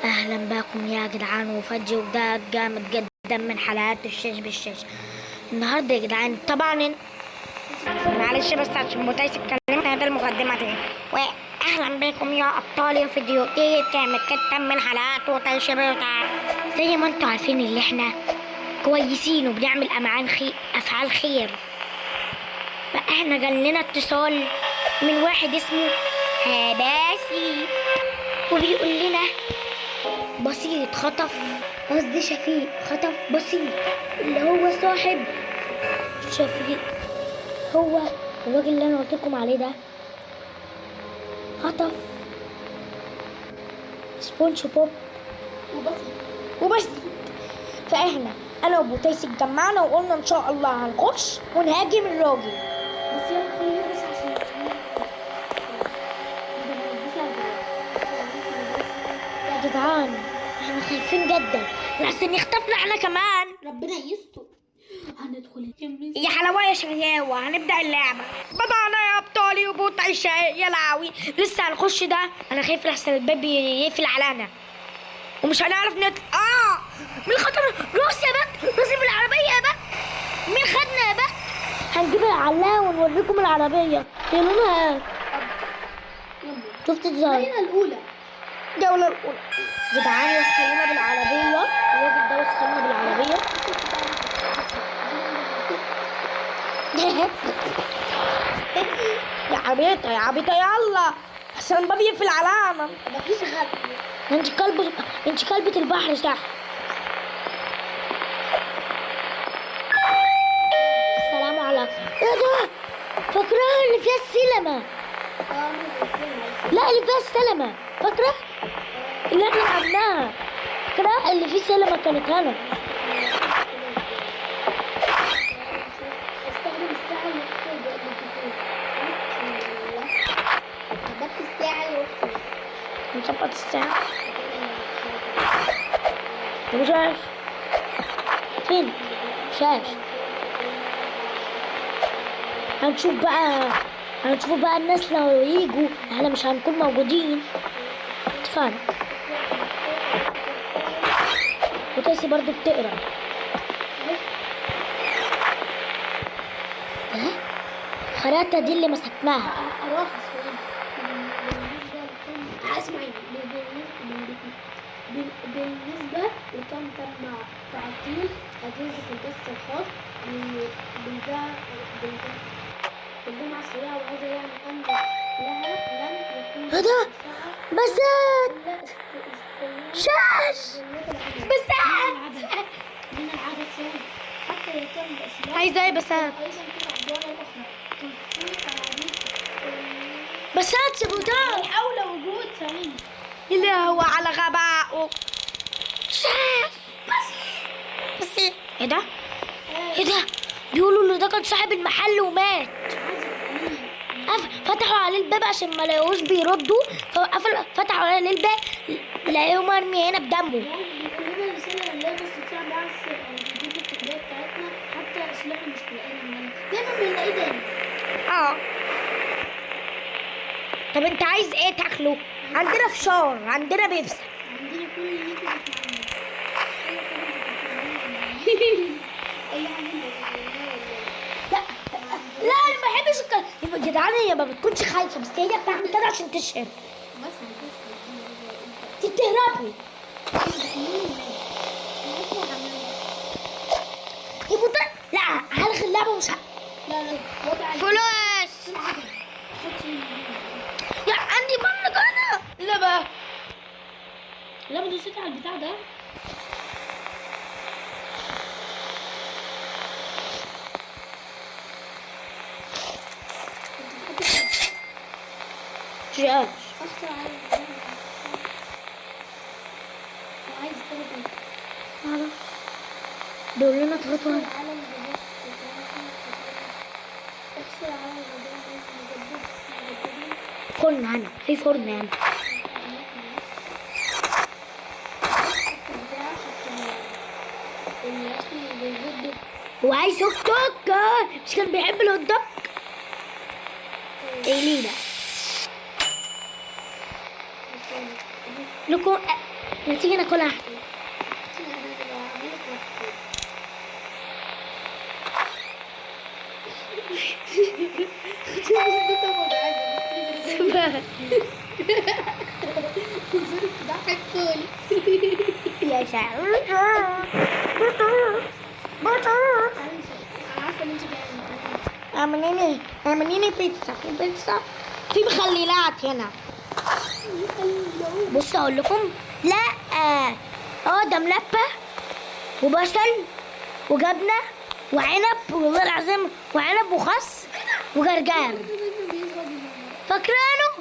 اهلا بكم يا جدعان، وفيديو ده جامد جدا من حلقات الشاش بالشاش النهارده يا جدعان. طبعا معلش بس عشان بوتايس اتكلمت هذا المقدمة دي. واهلا بكم يا ابطال فيديو جديد جامد جدا من حلقات وطيش بتاع. زي ما انتم عارفين اللي احنا كويسين وبنعمل امعان خير افعال خير، فاحنا جالنا اتصال من واحد اسمه هباسي وبيقول لنا بسيط خطف، قصدي شفيق خطف بسيط اللي هو صاحب شفيق، هو الراجل اللي انا قلت لكم عليه ده خطف سبونج بوب وبسيط. فاحنا انا وبوتيس اتجمعنا وقلنا ان شاء الله هنخش ونهاجم الراجل. بس يلا خلينا بس عشان يا جدعان احنا خايفين جدا لحسن يخطفنا احنا كمان. ربنا يستر. هندخل يا حلاوة يا شغاوة، هنبدأ اللعبة. بدأنا يا أبطالي وبوت يا لعوي، لسه هنخش ده. أنا خايف لحسن الباب يقفل علينا ومش هنعرف نطلع. مين خطر راسي يا بت؟ راسي بالعربية يا بت. مين خدنا يا بت؟ هنجيب العلاقة ونوريكم العربية هي لونها ايه. يلا شفت ازاي؟ الدولة الأولى. الجولة الأولى جدعان وصلنا بالعربية، الراجل ده وصلنا بالعربية. يا عبيطة يا عبيطة، يلا عشان الباب يقفل علينا. مفيش غد. انت كلب، انت كلبة البحر صح؟ السلام عليكم. ايه ده؟ فاكراها اللي فيها السينما؟ لا اللي فيها السلمة، فاكرة؟ اللي احنا لعبناها، فاكرة اللي فيه سلمة كانت هنا. استخدم الساعة للدخول. ظبطت الساعة لوقت. نظبط الساعة. طب شاش فين؟ شاش. هنشوف بقى، هنشوف بقى الناس لو يجوا احنا مش هنكون موجودين. اتفقنا. وتاسي برضو بتقرا. ها؟ الخريطة دي اللي مسكناها. أروح اسمعي، بالنسبة لكم تم تعطيل أجهزة البث الخاص بالجامعة السريعة، وهذا يعني أن لها لن يكون ايه ده؟ بسات إلا شاش بسات. من العدد سنة حتى يتم إصلاح عايزة ايه بسات؟ أيضا في الأدوار الأخرى تلقي العديد بسات يا بوتان حول وجود سعيد. اللي هو على غبائه. شاش بس بس ايه ده؟ ايه ده؟ بيقولوا ان ده كان صاحب المحل ومات. فتحوا عليه الباب عشان ما لقوش بيردوا، فقفل فتحوا عليه الباب لقوه مرمي هنا بدمه. بيقول لنا رسالة لا نستطيع بعث الردود التقنية بتاعتنا حتى إصلاح المشكلة. دايما بنلاقيه دايما. اه طب انت عايز ايه تاكله؟ عندنا فشار، عندنا بيبسي. عندنا كل اللي انت بتتمناه، أي حاجة انت بتتمناها، أي حاجة انت بتتمناها والله. لا لا انا ما بحبش يبقى جدعان هي ما بتكونش خايفة، بس هي بتعمل كده عشان تشهر. بس انت بتهربي يبقى ده لا هلغي اللعبة مش لا لا وضع فلوس يا عندي منك انا. لا بقى لا ما دوست على البتاع ده. شاش. احصل على البتاع. عايز تاخد ايه؟ معرفش بيقول لنا اضغطوا هنا. احصل على الغذاء، احصل على الغذاء مجدد مجددا. فرن هنا، في فرن هنا. هو عايز hot dog، مش كان بيحب ال hot dog؟ ايه ليه ده؟ لكم ما تيجي ناكلها احنا. يا شعر. عارفه ان انت جعانة. اعمليني اعمليني بيتزا، في بيتزا، في مخللات هنا. بص اقول لكم، لا اه ده ملبة وبصل وجبنه وعنب، والله العظيم وعنب وخس وجرجار. فاكرانه؟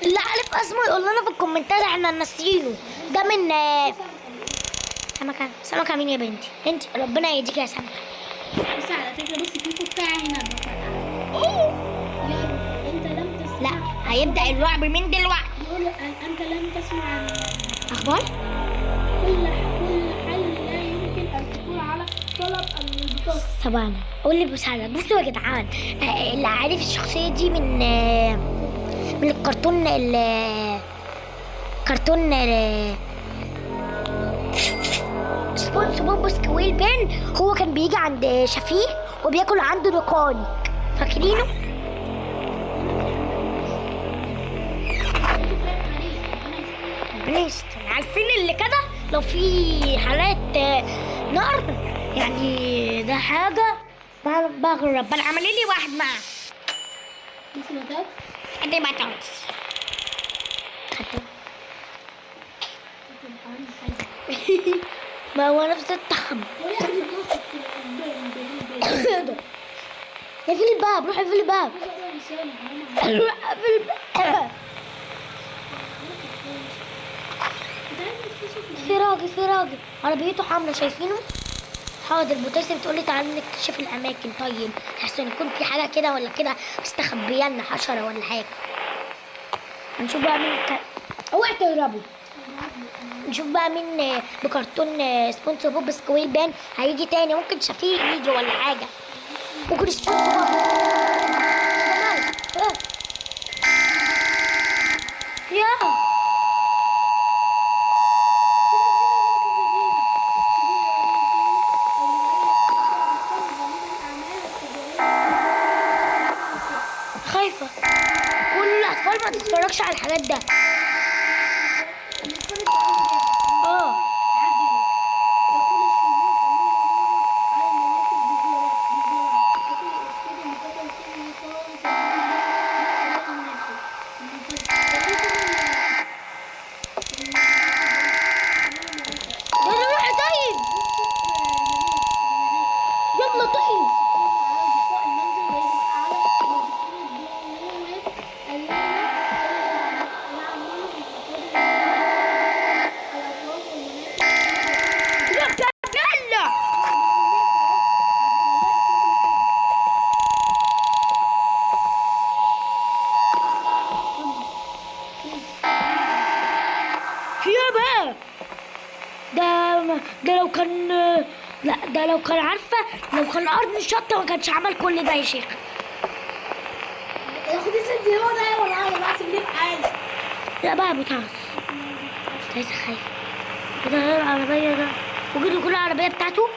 اللي عارف اسمه يقول لنا في الكومنتات، احنا ناسيينه. ده من سمكة. سمكة مين يا بنتي انت؟ ربنا يهديك يا سمكه. بس على فكرة، بصي في فقاعة هنا بفرقعها. يا رب انت لم تسمع. لا، هيبدا الرعب من دلوقتي. بيقول انت لم تسمع عن اخبار كل حل لا يمكن الحصول على طلب البطاقة. طبعا قول لي بساعدك. بصوا يا جدعان، اللي عارف الشخصية دي من من الكرتون ال كرتون سبونج بوب سكويل بين، هو كان بيجي عند شفيق وبياكل عنده رقاني، فاكرينه؟ ربنا يستر. عارفين اللي كده لو في حالات نار يعني، ده حاجة بغرب. بل عملي لي واحد مع بس بطاطس. ادي بطاطس خدته. ما هو نفس الطعم. ايه ده؟ اقفل الباب، روح اقفل الباب، روح اقفل الباب. في راجل، في راجل عربيته حمرا، شايفينه؟ حاضر. بوتاسي بتقولي تعالى نكتشف الاماكن. طيب احسن يكون في حاجة كده ولا كده مستخبيه لنا، حشرة ولا حاجه. هنشوف بقى مين اوعي تهربوا. نشوف بقى مين بكرتون سبونج بوب سكويل بان هيجي تاني. ممكن شفيق يجي ولا حاجه، ممكن سبونج بوب. يا خايفة. كل الاطفال ما تتفرجش على الحاجات ده. اه يلا روحي طيب، يلا طيب. يلا يلا. في ايه بقى؟ ده لو كان، لا ده لو كان عارفه، لو كان قرن شطه ما كانش عمل كل ده يا شيخ. لا بقى بتاعس لسه خايفة. ايه ده؟ ايه العربية ده؟ ممكن يكون العربية بتاعته؟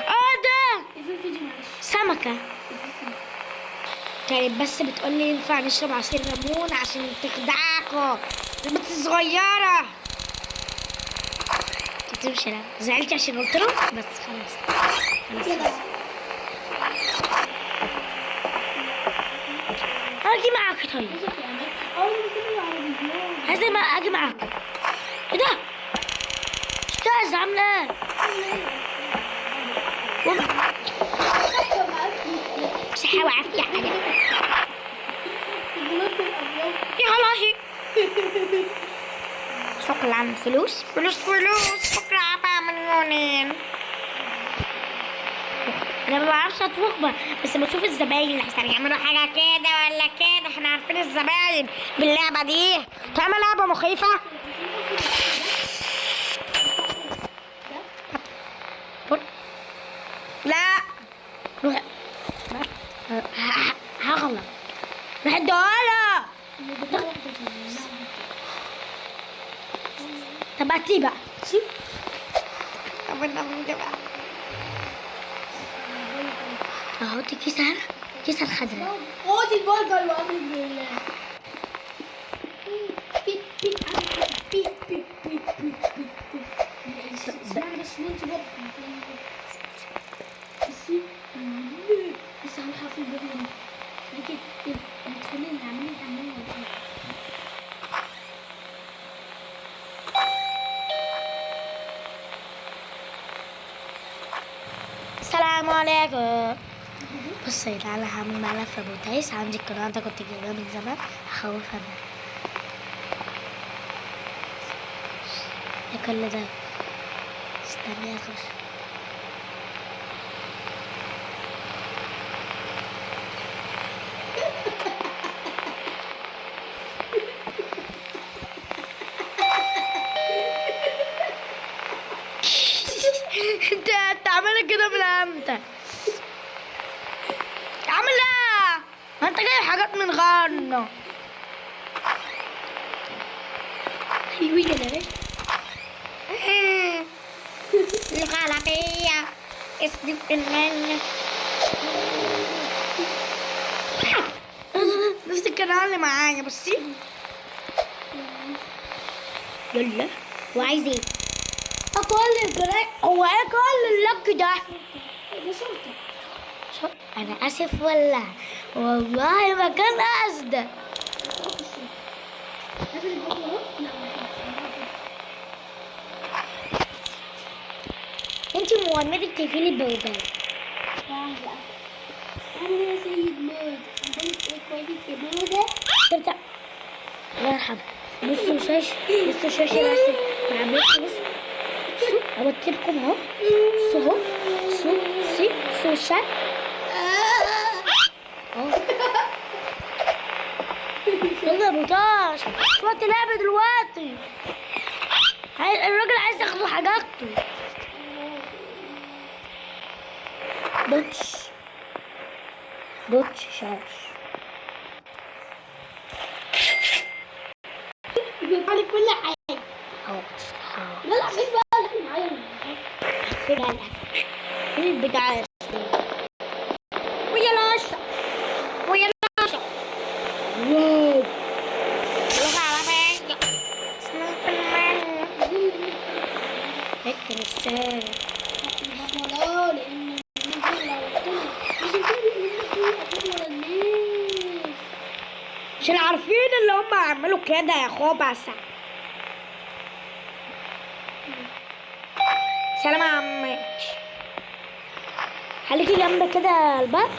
اه ده سمكة كانت بس بتقولي ينفع نشرب عصير ليمون عشان تخدعكوا البنت الصغيرة. كنت مش انا زعلت عشان قلت له، بس خلاص خلاص خلاص. هاجي معاك طيب، لازم اجي معاك. ايه ده؟ استاذ عاملة ايه؟ صحة وعافية حاجة. يا خلاصي شكرا. فلوس فلوس فلوس. شكرا بقى مليونين. انا ما بعرفش اطبخ بس بشوف الزباين اللي احسن يعملوا حاجة كده ولا كده. احنا عارفين الزباين باللعبة دي. تعمل لعبه مخيفة. لا روح، هغلط. راح اديها. اللي ده واحدة في اللعبة. طب هاتيه بقى. طب انا بقى اهو دي كيسة هنا، كيسة الخضراء. خد البرجر وقبل بال بيت بيت بيت بيت بيت بيت بيت بيت. اسمعني بس انت بقى. بصي بس هروح اقفل الباب هنا. خليكي ادخلي اعملي الحمام وادخلي. السلام عليكم. بص يا جدعان، انا هعمل ملف ابو تايس. عندي القناة ده كنت جايباه من زمان، هخوفها بقى. ايه كل ده؟ استني اخش. انت عامل كده من امتى؟ عامل ايه؟ ما انت جايب حاجات من غيرنا. ايوه يا باشا. الغلبية اسمي فنان. نفس القناة اللي معايا. بصي يلا، وعايز ايه؟ كل الجراي هو ايه كل اللك ده؟ ده شرطة. انا اسف ولا والله ما كان قصدي. قافل الباب اهو. لا ما قفلش. انت مغامرة تقفلي البوابات. عامل ايه يا سيد مود؟ عملت ايه كويس يا مودة؟ تبدأ. الله يرحمه. بصوا شاشة، بصوا شاشة بس معملتش. بصوا بصوا هبطلكم اهو. بصوا اهو. بصوا سي بصوا شا اهو. يلا يا بوتاش، مش وقت لعب دلوقتي. الراجل عايز ياخد حاجاته. بوتش بوتش شاش. بيطلع كل حاجة. اهو. لا لا فين بقى اللي معايا؟ فين الأكل؟ فين البتاع؟ ويا لاشا ويا لاشا. واو لغة عربية سنوفرمان. فكر الشارع. لا لأن لو رحت لها عشان كده بيقولوا لنا في أكل ورا الناس. عشان عارفين اللي هم عملوا كده يا خبثة. سلام يا عمتي. خليكي جنب كده الباب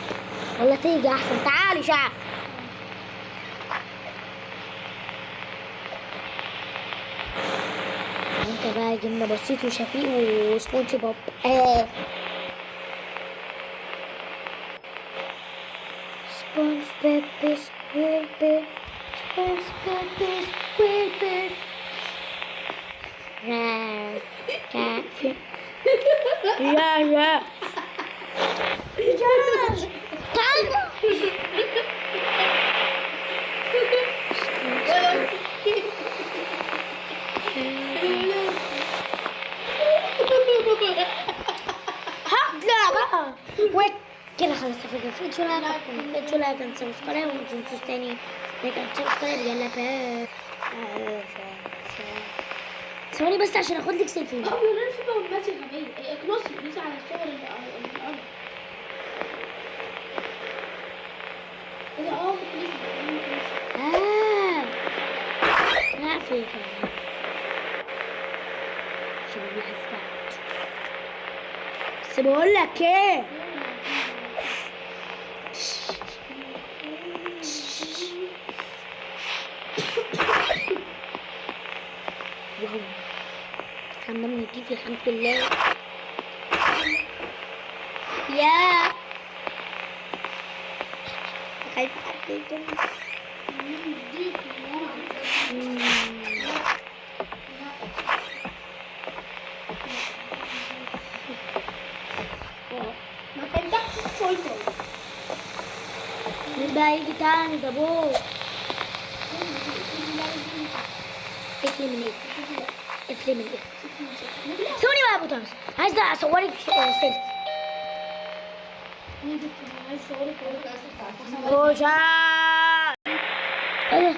ولا تيجي احسن. تعالي شعر. انت بقى جبنا بسيط وشفيق وسبونج بوب. سبونج بوب سكوير بوب سبونج بوب سكوير بوب. لا لا لا تعال. هطلع بقى وكده خلاص. فيديو like فيديو like and subscribe، وما تنسوش تاني like and subscribe. يلا bye. ثواني بس عشان اخد لك سيلفي. اه بيقولوا في بوابات غبية. اكنسي دوسي على الصور اللي على الأرض. ايه ده؟ اه مكنسة مكنسة. لا في فعلا شباب الحفلات. بس بقول لك ايه، واو حمام نضيف الحمد لله. يا خايفة حد يجي. ما كان تحت السلطة. مين بقى؟ هيجي تاني زبون. اقفلي من ايه؟ اقفلي من ايه؟ ثواني بقى يا ابو تونس، عايزه اصورك سيلفي. ايه ده؟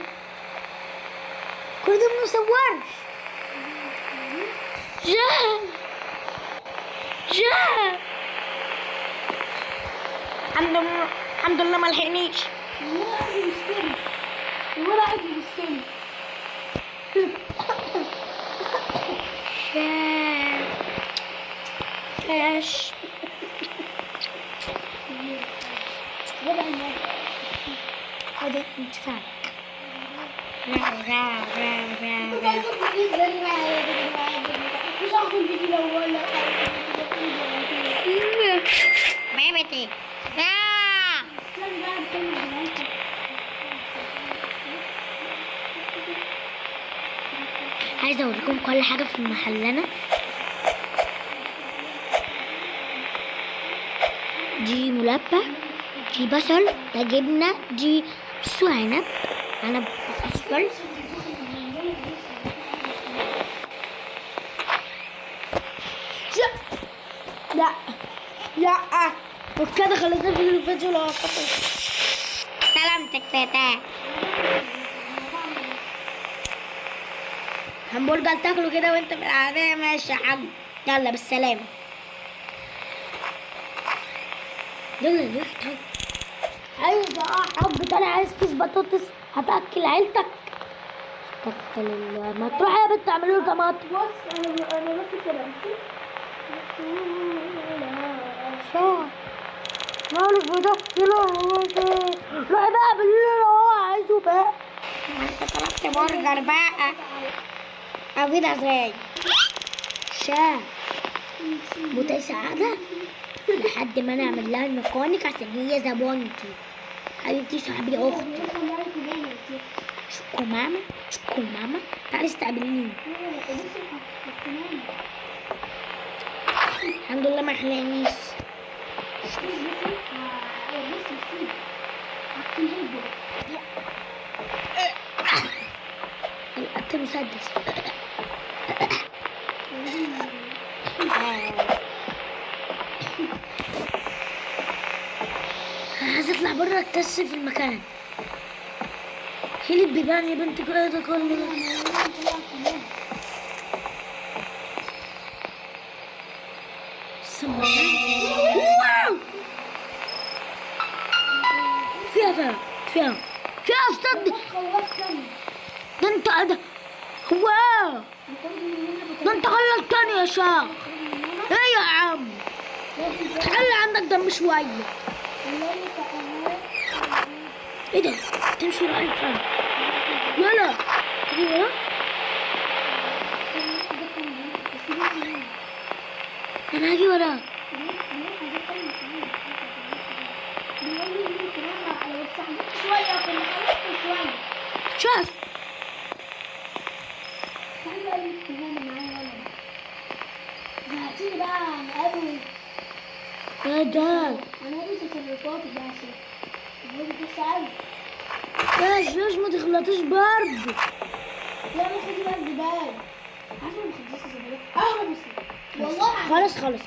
كل ده ما صورش. جاه جاه. الحمد لله ما لحقنيش. ولا عايز يبصني. شاش. هذا انتفاك. مش هاخد الفيديو الاول. بيبتي. استنى بقى نكمل. عايزه اوريكم كل حاجة في محلنا. دي ملبى، دي بصل، ده جبنه، دي بصوا عنب، عنب اصفر. لا لا، وكده خلصنا في الفيديو. لو سلامتك تاتا. همبرجر تاكله كده وانت في العربية. ماشي يا حاج، يلا بالسلامة. يلا يا طيب. عايز حب تاني، عايز كيس بطاطس، هتاكل عيلتك. استغفر الله. ما تروح يا بنت اعملوا له طماطم. بص انا بس كده. شو مالك بده؟ يلا روحي بقى باللي هو عايزه بقى. انت طلبت برجر بقى. افيد ازاي؟ شا متساعدة لحد ما انا اعمل لها الميكانيك عشان هي زبونتي حبيبتي صاحبي اختي. شكو ماما، شكو ماما، تعالي استقبليني. الحمد لله ما حلقنيش. لقيت مسدس. عايز اطلع بره اكتشف المكان. شيل البيبان يا بنت، كل ده كله ده. واو، فيها فيها فيها فيها استاذ. ده انت ده واو، ده انت غلطتني يا شيخ. ايه يا عم، خلي عندك دم شوية. ايه ده؟ تمشي رايح فين؟ يلا ايوه انا هاجي وراك. شوف يا ده يا جوج، ما تغلطيش برضه. لا ما خدي بقى الزبالة. عارفة ما خديش الزبالة. اهرب والله. خلاص خلاص.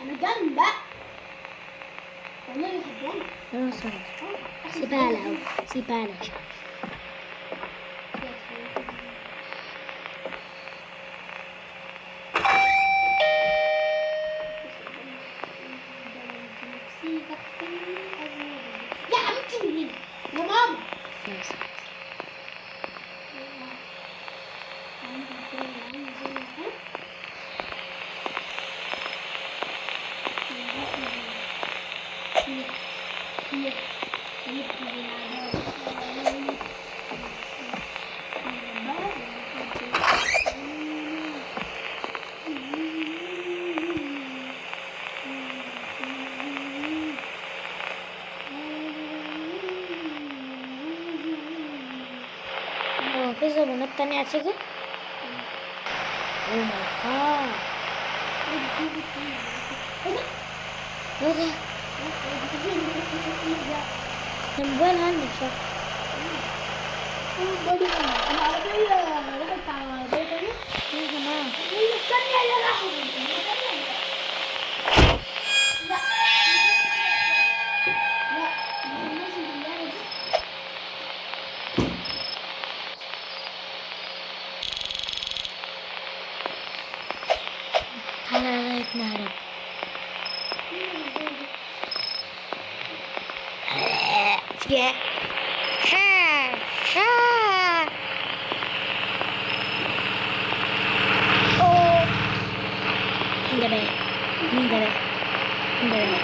انا جنبك والله يحبوني. خلاص خلاص، سيبها لها سيبها لها. يا حبيبتي من هنا يا ماما. هو في زبونات تانية هتيجي؟ Oh my God. ايه ده؟ ده موبايل هنك شكله. العربية راحت على عربية تانية. ايه يا جماعة؟ هي التانية، يا لهوي التانية. لا لا، ماشي باللعبة دي. تعالى يا ريت نهرب. يا ها ها. أوه. مين ده بقى؟ مين ده بقى؟ مين ده بقى؟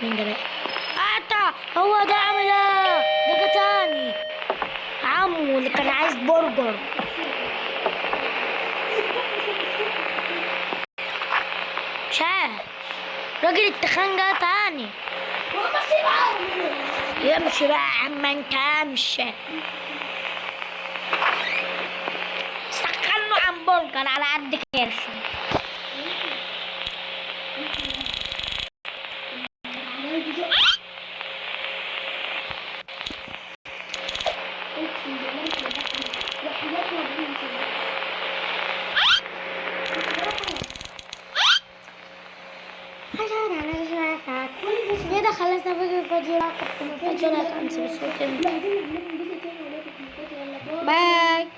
مين ده بقى؟ عطا هو ده عمل ايه؟ ده جه تاني عمو اللي كان عايز برجر. شاه راجل التخان جه تاني. يمشي بقى يا عم انت، امشي. سخنوا همبرجر على قد كرشه. اقسم بالله مش بضحك. وحياة ربنا مش بضحك. كده خلصنا فيديو. فيديو like، فيديو like and subscribe. بعدين نعمل جزء تاني ولا كنت ولا bye.